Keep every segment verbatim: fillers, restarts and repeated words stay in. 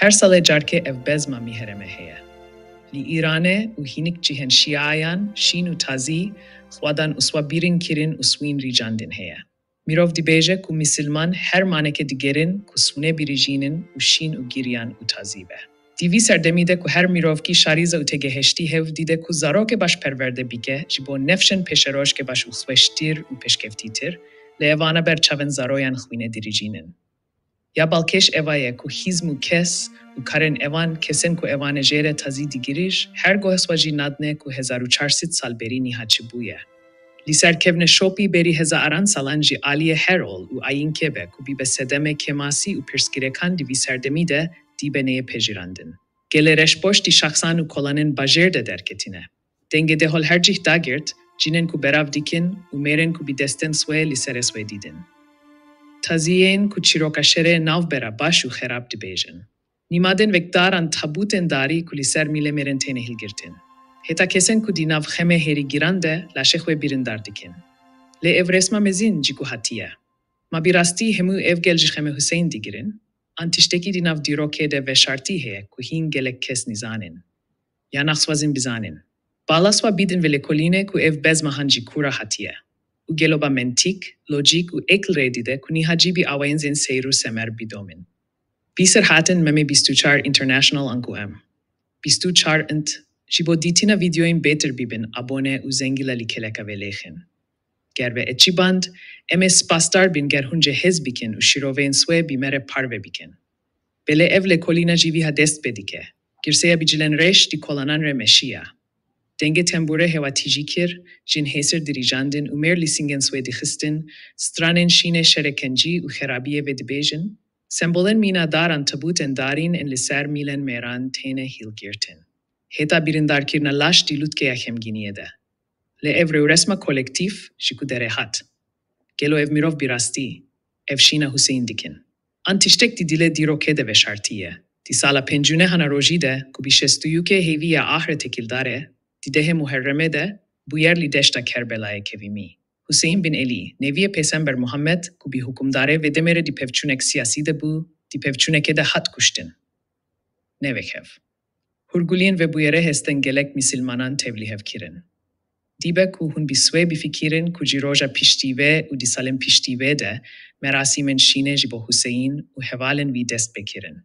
Her salê carkê ev bezma mîhereme heye. Li Îranê û hînik cihên şiayan şîn û tazî xwadan û swabîrin kirin û swîn rîcandin heye. Mirov dibêje ku misilman her manekê digerin ku swûnê birîjînin û şîn û giryan û tazî be. Di vî serdemî de ku her mirovkî şarîze û têgehiştî hev dide ku zarokê baş perwerde bike ji bo nefşên pêşerojkê baş û xweştir û pêşkeftîtir, lê evana ber çavên zaroyan xwînê dirîjînin. Ya balkêş eva ye ku hîzm û kes û karên evan, kesên ku evan e jê re tazî digirîj, her goh swa jî nadine ku hezar û çar sed sal berî niha çi bûye. Li ser kevneşopî berî hezaran salan jî aliyê her ol û ayinkê be ku bîbe sedemê kêmasî û pirsgirêkan di vî serdemî de dîbe neyê pejirandin. Gelê reşboş di şaxsan û kolanên bajêr de derketine. Dengê dehol her cih dagirt, cinên ku berav dikin û mêrên ku bi destên swê li serê swê dîtin. Taziyên ku çîroka şerê navbera baş û xerab dibêjin. Nîmadên wek daran tabûtên darî ku li ser mîlê mêrên têne hilgirtin. Heta kesên ku di nav xemê hêrî giran de laşê xwe birîndar dikin. Lê ev resma mezin ji ku hatiye? Ma bi rastî hemû ev gel ji xemê Huseyîn digirin? An tiştekî di nav dîrokê de veşartî heye ku hîn gelek kes nizanin? Ya naxwazin bizanin? Bala swa bidin vê lêkolînê ku ev bezma han ji kû re hatiye? Û gelo ba mentîk, lojîk û êkl rê dide ku niha cî bi awayên zên seyr û semer bidomin? Vî serhatin Meme bîst û çar International anku em bîst û çar int, ji bo dîtina vîdeoyên bêtir bibin abone û zengila li keleka vê lêxin. Ger be eçî band, em ê spasdar bin ger hûn cihêz bikin û şîroveyên swê bi me re parve bikin. Belê ev lêkolîna jî viha dest pê dike. Girseya bi cilên rêş di kolanan re meşiya. Dengê tembûrê hewa tijî kir, jin hêsir dirîjandin û mêr li singên swê dixistin, stranên şînê şerê kencî û xerabiyê vedibêjin, sembolên mînadaran tabûtên darîn ên li ser mîlên mêran têne hilgirtin. Hêta birîndarkirina laş di lûtkeya xemgîniyê de. Lê ev rêwresma kolektîf ji ku derê hat? Gelo ev mirov bi rastî ev şîna Huseyîn dikin? An tiştek di dilê dîrokê de veşartî ye? Di sala pêncûnehana rojî de ku bi şêst û yekê hêvî ya Ahrê têkildar e, di dehê Muherremê de bûyer li deşta Kerbelayê kevimî. Huseyîn bin Elî, neviyê Pêsember Muhammed ku bi hukimdarê vê demê re di pevçûnek siyasî de bû, di pevçûnekê de hat kuştin. Nevek hev. Hûrguliyên vê bûyerê hestên gelek misilmanan tevlîhev kirin. Dîbe ku hûn bi swê bifikîrin ku ji roja piştî vê û di salên piştî vê de merasîmên şînê ji bo Huseyîn û hevalên wî dest pê kirin.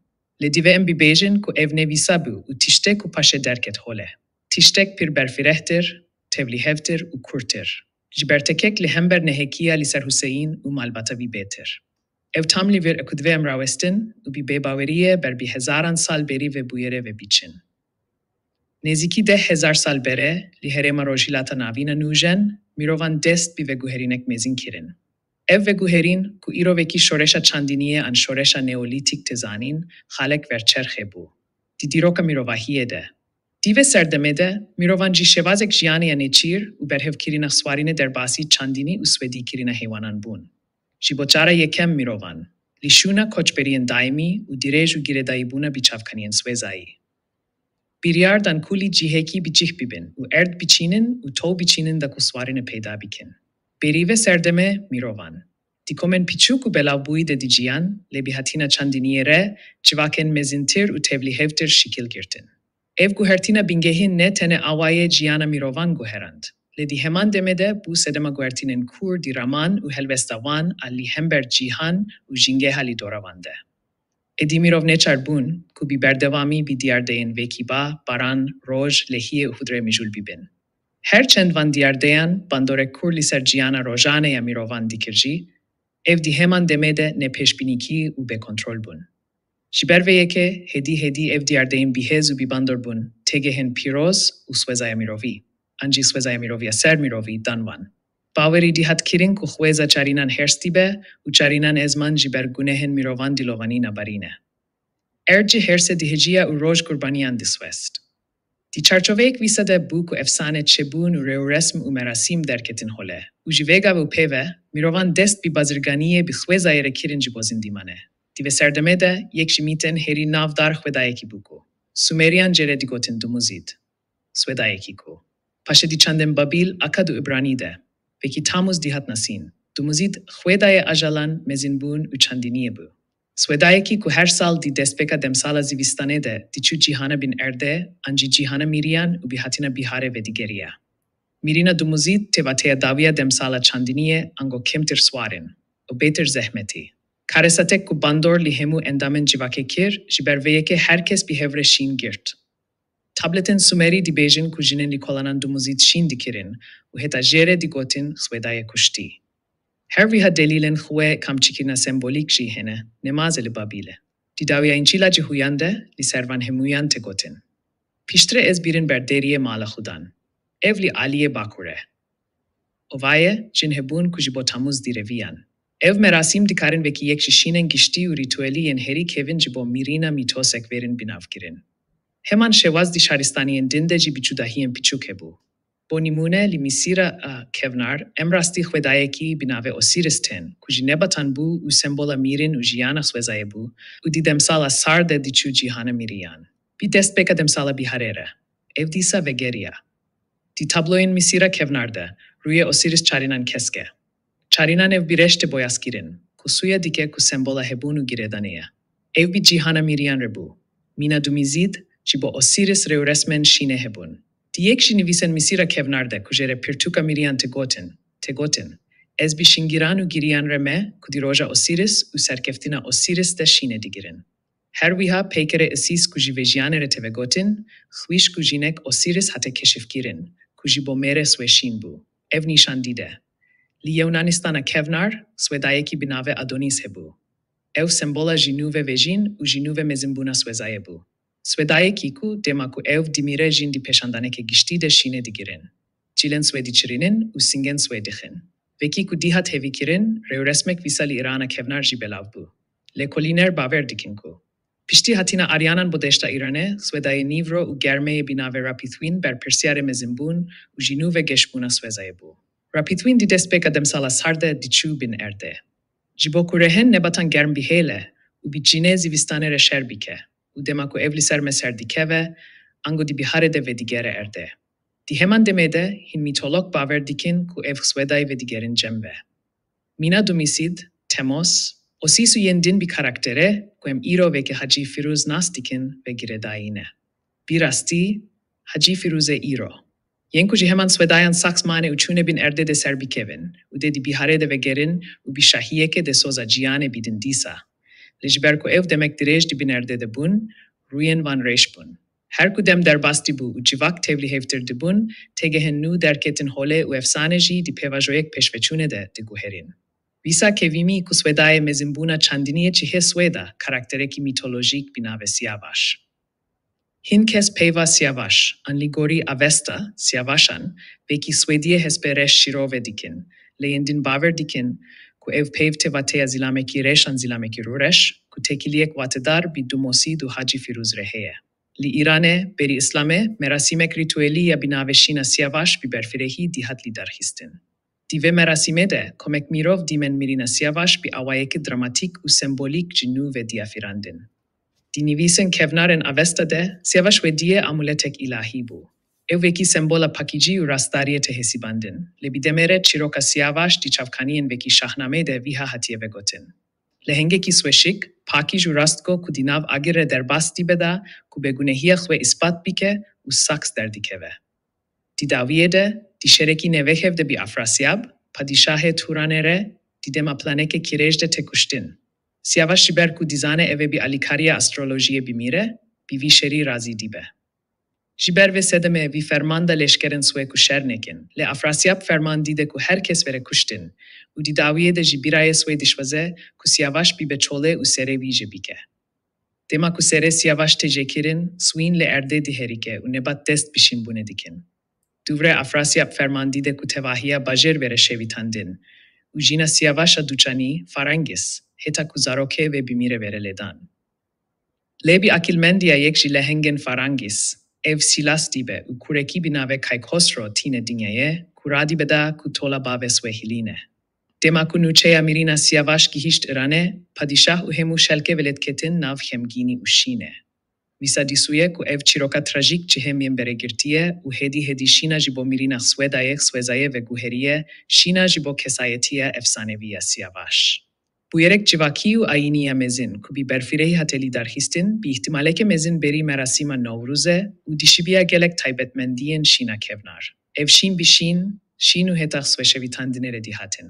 Lê divê em bibêjin ku ev ne wisa bû û tiştek ku paşê derket hol e. Tiştek pir berfirehtir, tevlîhevtir û kûrtir. Ji ber tekek li hember nehekiya li ser Huseyîn û malbata wî bêtir. Ew tam li vir e ku divê em rawestin û bi bêbaweriyê ber bi hezaran sal berî vê bûyerê ve biçin. Nêzîkî deh hezar sal berê, li herêma Rojhilata Navîn a nûjen, mirovan dest bi veguherînek mezin kirin. Ev veguherîn, ku îro wekî şoreşa çandiniyê an şoreşa neolîtîk tê zanîn, xalek ver çerxê bû. Di dîroka mirovahiyê de. Di vê serdemê de, mirovan ji şêwazek jiyanê ya nêçîr û berhevkirina xwarînê derbasî çandinî û swêdîkirina heywanan bûn. Ji bo cara yekem mirovan, li şûna koçberiyên daîmî û dirêj û girêdayîbûna bi çavkaniyên swêzayî. Biryar dan ku li cihekî bi cih bibin û erd biçînin û tow biçînin da ku xwarînê peyda bikin. Berî vê serdemê mirovan. Di komên piçûk û belavbûyî de dijiyan, lê bi hatina çandiniyê re, civakên mezintir û tevlîhevtir şikil girtin. Ev guhertina bingehîn ne tenê awayê jiyana mirovan guherand, lê di heman demê de bû sedema guhertinên kûr di raman û helwesta wan a li hember cîhan û jîngeha li dora wan de. Êdî mirov neçar bûn ku bi berdewamî bi diyardeyên wekî ba, baran, roj, lehiyê û hudrê mijûl bibin. Her çend van diyardeyan bandorek kûr li ser jiyana rojane ya mirovan dikir jî, ev di heman demê de nepêşbînîkî û bêkontrol bûn. Ji ber vê yekê hêdî hêdî ev diyardeyên bihêz û bibandor bûn têgehên pîroz û xwezaya mirovî, an jî xwezaya mirovî ya ser mirovî dan wan. Bawerî dî hat kirin ku xweza çarînan hêrs dibe û çarînan ezman ji ber gunehên mirovan dilovanî nabarîne. Erd ji hêrsê dihêciya û roj qurbaniyan diswest. Di çarçoveyek wisa de bû ku efsane, çêbûn û rêwresm û merasîm derketin hole û ji vê gavê û pê ve mirovan dest bi bazirganiyê bi xwezayê re kirin ji bo zindî mane. Di vê serdemê de yek ji mîtên hêrî navdar xwedayekî bû ku Sumeriyan jê re digotin Dumuzid. Xwedayekî ku paşê di çandên Babîl, Akad û Îbranî de wekî Tamuz dihat nasîn. Dumuzid xwedayê ajalan, mezinbûn û çandiniyê bû. Swêdayekî ku her sal di destpêka demsala zîvistanê de diçû cîhana bin erdê an jî cîhana mîriyan û bi hatina biharê vedigeriya. Mîrîna Dumuzîd têvateya dawiya demsala çandiniyê ango kêmtir swar in û bêtir zehmetî. Karesatek ku bandor li hemû endamên civakê kir, ji ber vê yekê her kes bi hev re şîn girt. Tabletên Sumerî dibêjin ku jinên li kolanan Dumuzîd şîn dikirin û heta jê re digotin Swêdayê kuştî. Her wiha delîlên xwe kamçikirina sembolîk jî hene, nemaze li Babîlê. Di dawiya Încîla Cihûyan de li ser van hemûyan tê gotin. Piştre ez birin ber deriyê mala xwe dan. Ev li aliyê bakur e. Ovayê, jin hebûn ku ji bo Tamûz dîreviyan. Ev merasîm dikarin wekî yek ji şînên giştî û rîtuelî yên herî kevin ji bo mîrîna mîtosek verin binavkirin. Heman şêwaz di şaristaniyên din de jî bi cudahiyên piçûk hebû. Bo nîmûne, li Mîsîra a kevnar, em rastî xwedayekî bi navê Osîris tên, ku ji nebatan bû û sembola mîrîn û jiyana Swêzayê bû û di demsala sar de diçû cîhana mîriyan. Bi destpêka demsala biharê re, ev dîsa vegeriya. Di tabloyên Mîsîra kevnar de, rûyê Osîris çarînan kesk e. Çarînan ev bi reş tê boyazkirin, ku sûya dike ku sembola hebûn û girêdanê ye. Ev bi cîhana mîriyan re bû. Mîna Dumizîd jî bo Osîris rêwresmên şînê hebûn. Di yek ji nivîsên Mîsîra kevnar de ku jê re pirtûka mîriyan tê gotin, tê gotin, ez bi şîngiran û giriyan re me ku di roja Osîris û serkeftina Osîris de şînê digirin. Her wiha peykerê Îsîs ku ji vê jiyanê re tê vegotin, xwişk û jinek Osîris hate keşifkirin, ku ji bo mêrê swê şîn bû. Ev nîşan dide. Li Yewnanistana kevnar, swêdayekî bi navê Adonîs hebû. Ew sembola jî nû ve vejîn û jî nû ve mezinbûna Swêzayê bû. Swêdayekî ku dema ku ew dimîre jîn di pêşandaneke giştî de şînê digirin. Cilên swê diçirînin û singên swê dixin. Vekî ku dî hat hevîkirin, rêwresmek vîsa li Îrana kevnar jî belav bû. Lêkolîner bawer dikin ku piştî hatina Aryanan bo deşta Îranê, Swêdayê nîvro û germeyê bi navê Rapithwîn berpirsiyarê mezinbûn û jî nû ve geşbûna Swêzayê bû. Rapithwîn di destpêka demsala sar de diçû bin erdê. Ji bo ku rehên nebatan germ bihêle û bi cinê zîvistanê re şer bike û dema ku ev li ser me ser dikeve, ango di biharê de vedigere erdê. Di heman demê de hîn mîtolog bawer dikin ku ev Swêdayê vedigerin cem ve. Mîna Dumizîd, Temos, Osîs û yên din bi karakterê ku em îro weke Hacî Fîrûz nas dikin ve girêdayî ne. Bi rastî, Hacî Fîrûzê îro. Yên ku ji heman Swêdayan Saks mane û çûne bin erdê de ser bikevin û dê di biharê de vegerin û bi şahiyeke de soza ciyanê bidin dîsa. Lê ji ber ku ew demek dirêj di bin erdê de bûn, rûyên van rêş bûn. Her ku dem derbas dibû û civak tevlî hêvtir dibûn, têgehên nû derketin holê û efsane jî di pêvajoyek pêşveçûnê de diguherîn. Vîsa kevîmî ku Swêdayê mezinbûna çandiniyê cihê Swêda karakterekî mîtolojîk bi navê Siyavaş. Hin kes peyva Siyavaş, an li gorî Avesta, Siyavaşan, vekî Swêdiyê hespê reş şîrove dikin, lê yên din bawer dikin ku ev peyv têvateya zilamekî reş an zilamekî rûreş, ku têkiliyek watedar bi Dumozîd û Hacî Fîrûz re heye. Li Îranê, berî Îslamê, merasîmek rîtuelî ya bi navê Şîna Siyavaş bi berfirehî dihat lidarxistin. Di vê merasîmê de komek mirov dîmen mîrîna Siyavaş bi awayekî dramatîk û sembolîk ji nû ve diyafirandin. Di nivîsên kevnarên Avesta de, Siyavaş Swêdiyê amuletek îlahî bû. Ew wekî sembola pakîcî û rastdariyê tê hesibandin, lê bi demê re çîroka Siyavaş di çavkaniyên wekî Şahnameyê de wiha hatiye vegotin. Lehengekî sweşik, pakîj û rastgo ku di nav agir re derbas dibe da ku bêgunehiya xwe îspat bike û Saks derdikeve. Di dawiyê de, di şerekî Nêvehêv de bi Afrasyab, padîşahê Turanê re, di dema planeke kirêj de tê kuştin. Siyavaş ji ber ku dizane ev ê bi alîkariya astrolojiyê bimîre, bi vî şerî razî dibe. Ji ber vê sedemê vî ferman da leşkerên swê ku şer nekin, lê Afrasyab ferman dide ku her kes vere kuştin û di dawiyê de jî birayê swê dişwaze ku Siyavaş bibe çolê û serê wî jê bike. Dema ku serê Siyavaş tê jêkirin, swîn li erdê diherike û nebat dest bi şînbûnê dikin. Dûvre Afrasyab ferman dide ku tevahiya bajêr vere şewitandin û jîna Siyavaş a duçanî, Farangis, heta ku zarokê vê bimîre vere lêdan. Lê bi akilmendiya yek ji lehengên Farangis, ev Silas dibe û kurekî bi navê Kaykhosro tîne dinyayê ku radibe da ku tola bavê swê hilîne. Dema ku nûçeya mîrîna Siyavaş gihîşt Îranê, padîşah û hemû şelkê velêt ketin nav xemgînî û şînê. Wisa dîsûye ku ev çîroka trajîk cihê mîn beregirtiye û hêdî hêdî şîna ji bo mîrîna Swêdayê, Swêzayê veguheriye, şîna ji bo kesayetiya efsanevî ya Siyavaş. Bûyerek civakî û ayînî ya mezin ku bi berfirehî hate lîdarxistin, bi îhtîmaleke mezin berî merasîma Newrozê û dişibiya gelek taybetmendiyên şîna kevnar. Ev şîn bi şîn, şîn û heta xwe şevitandinê re dihatin.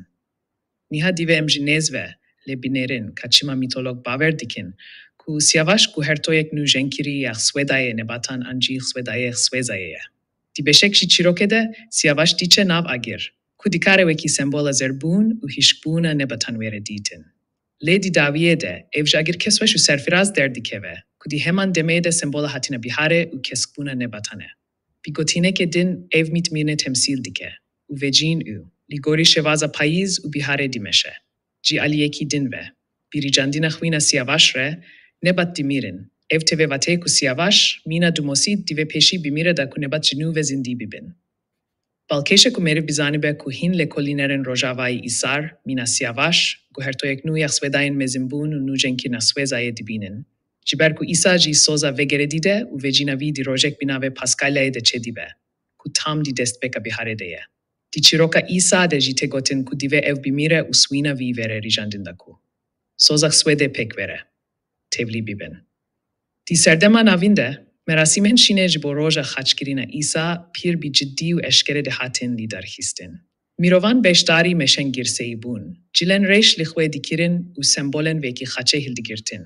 Niha divê em ji nêz ve lê binêrin ka çima mîtolog bawer dikin ku Siyavaş guhertoyek nû jenkirî ya xwedayê nebatan an jî xwedayê xwezayê ye. Di beşek ji çîrokê de Siyavaş diçe nav agir, ku dikare wekî sembola zerbûn û hişkbûna nebatan were dîtin. Lê di dawiyê de ev ji agir kesweş û serfiraz derdikeve, ku di heman demê de sembola hatina biharê û keskbûna nebatan e. Bi gotineke din ev mît mîne temsîl dike û vecîn û, li gorî şêwaza payîz û biharê dimeşe. Ji aliyekî din ve, bi ricandina xwîna Siyavaş re, nebat dimîrin. Ev tevê vateyê ku Siyavaş, mîna Dumosî divê pêşî bimîre da ku nebat ji nû ve zindî bibin. Balkêş e ku meriv bizanibe ku hîn lêkolînerên Rojavayê Îsar, mîna Siyavaş, guhertoyek nû ya xwedayên mezinbûn û nûcenkirina xwezayê dibînin. Ji ber ku Îsa jî soza vegerê dide û vecîna vî di rojek bi navê Paskalyayê de çêdibe, ku tam di destpêka biharê de ye. Di çîroka Îsa de jî tê gotin ku divê ev bimîre û swîna vî vere ricandin da ku soza xwedê pêk vere, tevlî bibin. Di serdema navîn de, merasîmên şînê ji bo roja xaçkirina Îsa pîr bi cidî û eşkere dihatin lîdarxistin. Mirovan beşdarî meşên girseyî bûn. Cilên reş li xwe dikirin û sembolên wekî xaçê hildigirtin.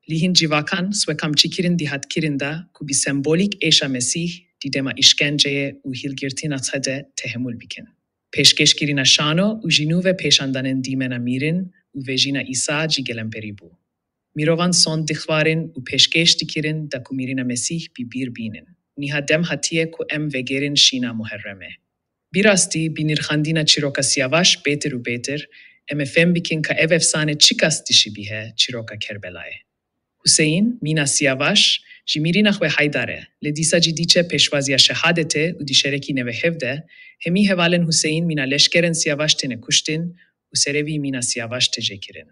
Li hin civakan swekam çi kirin dihat kirin da ku bi sembolîk êşa Mesîh di dema îşkenceyê û hilgirtina xwe de tehemûl bikin. Pêşkêşkirina şano û ji nû ve pêşandanên dîmena mîrin û vejîna Îsa jî gelemperî bû. Mirovan sond dixwarin û pêşkêş dikirin da ku mîrina Mesîh bi bîr bînin. Niha dem hatiye ku em vegerin şîna Muherremê. Bi rastî, bi nirxandina çîroka Siyavaş bêtir û bêtir, em ê fêm bikin ka ev efsane çiqas dişibihe çîroka Kerbelayê. Huseyîn, mîna Siyavaş, ji mîrîna xwe haydar e, lê dîsa jî diçe pêşwaziya şehadetê û di şerekî newê hevdeh, hemî hevalên Huseyîn mîna leşkerên Siyavaş têne kuştin û serê vî mîna Siyavaş tê jêkirin.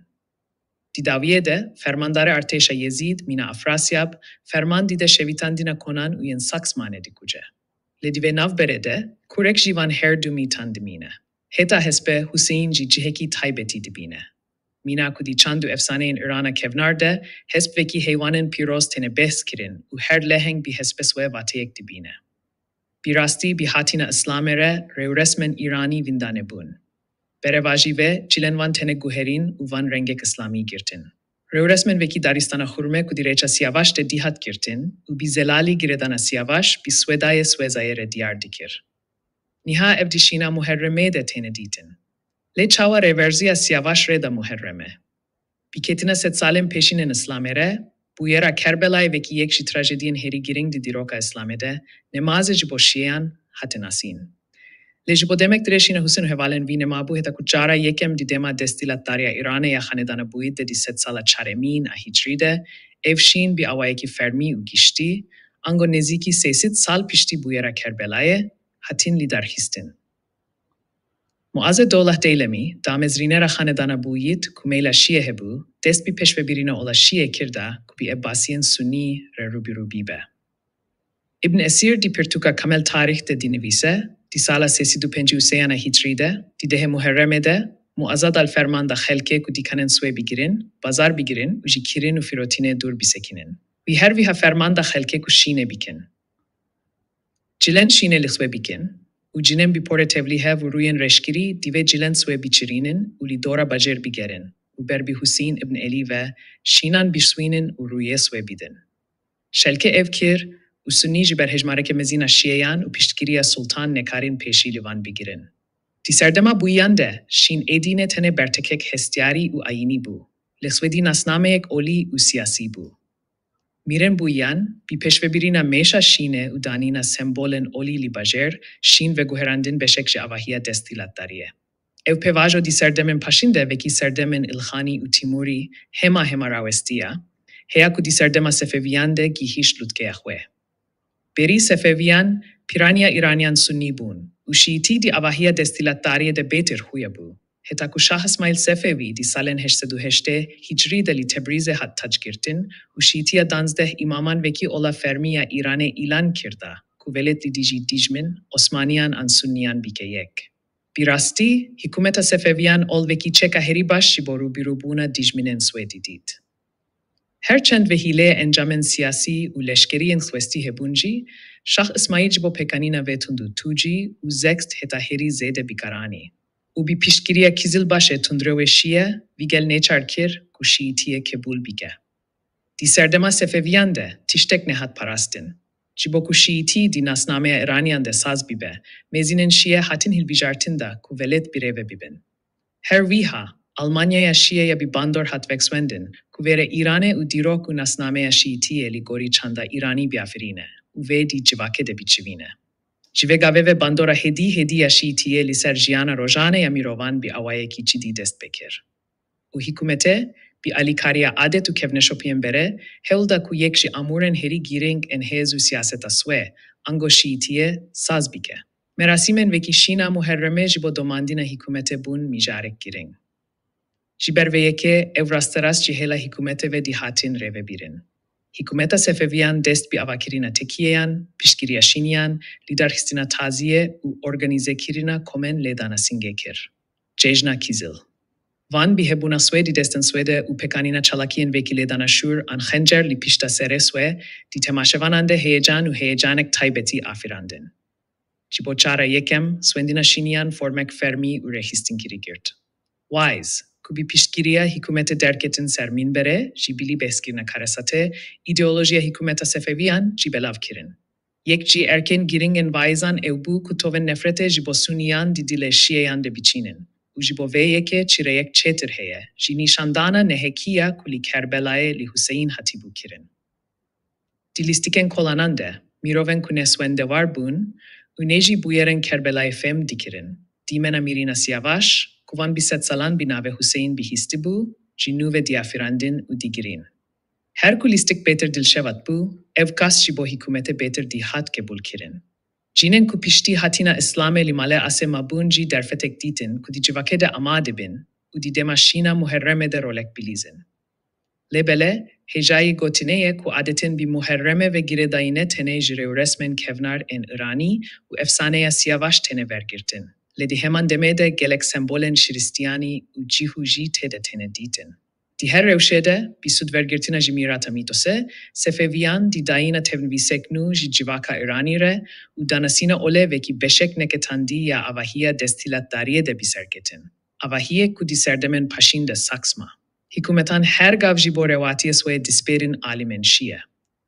Di dawiyê de, fermandara artêşa Yezîd, mîna Afrasyab, ferman dide şevitandina konan û yên Saksmanê dikuce. Lê di vê navberê de, kurek ji van her du mîtan dimîne. Heta hespê Huseyîn jî cihekî taybetî dibîne. Mîna ku di çand û efsaneyên Îrana kevnar de, hesp wekî heywanên pîroz têne behs kirin û her leheng bi hespê xwe vateyek dibîne. Bi rastî, bi hatina Îslamê re rewresmên Îranî vindane bûn. Berevajî ve, cilên wan têne guherîn û van rengek Îslamî girtin. Rewresmên wekî darîstana xurme ku di rêça Siyavaş de dihat girtin û bi zelalî girêdana Siyavaş bi swedayê swezayê re diyar dikir. Niha ev di şîna Muherremê de têne dîtin. Lê çawa rêwerziya Siyavaş rê da Muherremê? Bi ketina sedsalên pêşînên Îslamê re, bûyera Kerbelayê wekî yek ji trajediyên herî girîng di dîroka Îslamê de, nemazê ji bo şîeyan hate nasîn. Lê ji bo demek dirêj şîna Husên û hevalên vî nema bû, heta ku cara yekem di dema desthilatdariya Îranê ya Xanedana Bûyîd de di sedsala çaremîn a Hicriyî de, ev şîn bi awayekî fermî û giştî, ango nêzîkî sê sed sal piştî bûyera Kerbelayê, hatin lîdarxistin. Muazzedollah Deylemî, damezrînera Xanedana Bûyîd ku meyla şîe hebû, dest bi pêşvebirîna ola şîe kir da ku bi Ebbasiyên Sunnî re rûbirû bîbe. Ibn Esîr di pirtûka Kamel Tarîx de dinivîse, di sala sê sed û pêncî û sê ana Hicriyî de, di dehê Muherremê de, Muazzedal ferman da xelkê ku dîkanên swê bigirin, bazar bigirin û ji kirin û firotînê dûr bisekinin. Wî her wiha ferman da xelkê ku şînê bikin. Cilên şînê li xwe bikin û cinên bi porê tevlî hev û rûyên reşkirî divê cilên swê biçirînin û li dora bajêr bigerin û ber bi Husîn ibn Elî ve şînan bişwînin û rûyê swê bidin. Şelkê ev kir û Sunnî ji ber hejmareke mezîn a Şîeyan û piştgiriya Sultan nekarîn pêşî li van bigirin. Di serdema Bûyiyan de şîn êdî ne tenê bertekek hestiyarî û ayînî bû, lê xwedî nasnameyek olî û siyasî bû. Mîrên Bûyiyan, bi pêşvebirîna mêşa şînê û danîna sembolên olî li bajêr, şîn veguherandin beşek ji avahiya desthilatdariyê. Ew pêvajo di serdemên paşîn de wekî serdemên Îlxanî û Tîmûrî hema hema rawestiya, heya ku di serdema Sefeviyan de gihîşt lûtkeya xwe. Berî Sefeviyan pîraniya Îraniyan Sunnî bûn û Şîîtî di avahiya desthilatdariyê de bêtir xuya bû. Heta ku Şah Îsmaîl Sefewî di salên heşt sed û heştê Hicriyî de li Tebrîzê hat tacgirtin û Şîîtiya danzdeh îmaman wekî ola fermî ya Îranê îlan kir da ku welêt li dijî dijmin Osmaniyan an Sunniyan bike yek. Bi rastî, hikûmeta Sefeviyan olvekî çeka herî baş ji bo rûbirûbûna dijminên Swêdî dît. Her çend vê hîleyê encamên siyasî û leşkerî yên Xwestî hebûn jî, Şah Îsmaîl ji bo pêkanîna vê tund û tûcî û zext heta herî zêde bikar anî. Û bi piştgiriya Kizilbaşê tundrewê şiye, vî gel nêçar kir ku şîîtiyê qebûl bike. Di serdema Sefeviyan de tiştek nehat parastin. Ji bo ku şîîtî di nasnameya Îraniyan de saz bibe, mêzînên şiye hatin hilbijartin da ku welêt birêve bibin. Her wiha, Almanyaya şiye ya bi bandor hat vekswendin ku vêre Îranê û dîrok û nasnameya şîîtiyê li gorî çanda Îranî biafirîne û vê di civakê de biçivîne. Ji vê gavê ve bandora hêdî hêdî ya şîîtiyê li ser jiyana rojane ya mirovan bi awayekî cidî dest pê kir. Û hikûmetê, bi alîkariya adet û kevneşopiyên berê, hewl da ku yek ji amûrên herî girîng ên hêz û siyaseta swê, ango şîîtiyê, saz bike. Merasîmên wekî şîna Muherremê ji bo domandina hikûmetê bûn mijarek girîng. Ji ber vê yekê ew rasterast ji hêla hikûmetê ve dihatin rêvebîrin. Hikûmeta Sefeviyan dest bi avakirina tekiyeyan, piştgiriya şîniyan, lidarxistina taziyê û organîzekirina komên lêdana singê kir. Cejna Kizil. Van bi hebûna Swêdî destên Swêdê û pêkanîna çalakiyên wekî lêdana şûr an xencer li pişta serê swê, di temaşevanan de heyecan û heyecanek taybetî afirandin. Ji bo cara yekem, swêndina şîniyan formek fermî û rêxistin girî girt. Wise, ku bi piştgiriya hikûmetê derketin ser mînberê, ji bilî behskirina karesatê, îdeolojiya hikûmeta Sefeviyan jî belav kirin. Yek ji erkên girîng ên Wisean ew bû ku tovên nefretê ji bo Suniyan di dilê şiyeyan de biçînin û ji bo vê yekê çireyek çêtir heye, ji nîşandana nehekiya ku li Kerbelayê li Huseyîn hatibû kirin. Di lîstikên kolanan de, mirovên ku ne swêndewar bûn û ne jî bûyerên Kerbelayê fêm dikirin, dîmena Mîrîna Siyavaş, ku van bi sedsalan bi navê Huseyîn bihîstibû, ji nû ve diafirandin û digirîn. Her ku lîstik bêtir dilşewat bû, ev kas ji bo hikûmetê bêtir dihat qebûl kirin. Cinên ku piştî hatina Îslamê li malê asê mabûn jî derfetek dîtin ku di civakê de amade bin û di dema şîna Muherremê de rolek bilîzin. Lê belê, hêjayî gotinê ye ku adetên bi Muherremê ve girêdayî ne tenê ji rêwresmên kevnar ên Îranî û efsaneya Siyavaş têne vergirtin, lê di heman demê de gelek sembolên şiristiyanî û cîhû jî tê de têne dîtin. Di her rewşê de, bi sûdwergirtina ji mîrata mîtosê, Sefeviyan di dayîna tevnivîsek nû ji civaka Îranî re û danasîna olê wekî beşek neketandî ya avahiya desthilatdariyê de bi ser ketin. Avahiyek ku di serdemên paşîn de saks ma. Hikûmetan her gav ji bo rewatiyê swê dispêrin alîmên şiye.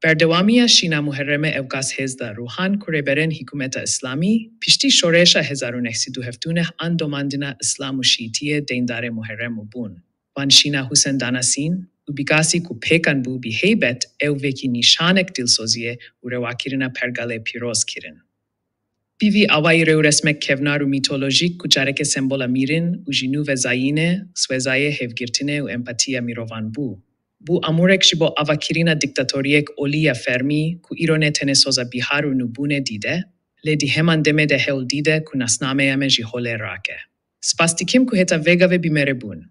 Berdewamiya şîna Muherremê ew kas hêz da rûhan ku rêberên hikûmeta Îslamî piştî şoreşa hezar û neh sed û heftê û neh an domandina Îslam û şîîtiyê deyndarê Muherremû bûn. Van şîna Husên danasîn û bi kasî ku pêkan bû bi heybet ew wekî nîşanek dilsoziyê û rewakirina pergalê pîroz kirin. Bi vî awayî rêwresmek kevnar û mîtolojîk ku careke sembola mîrin û ji nû ve zayînê, swêzayê, hevgirtinê û empatiya mirovan bû. Bû amûrek ji bo avakirina dîktatoriyek olî ya fermî ku îro ne tenê soza bihar û nûbûnê dîde, lê di heman demê de hewl dîde ku nasnameya me ji holê rake. Spas dikim ku heta vê gavê bi me re bûn.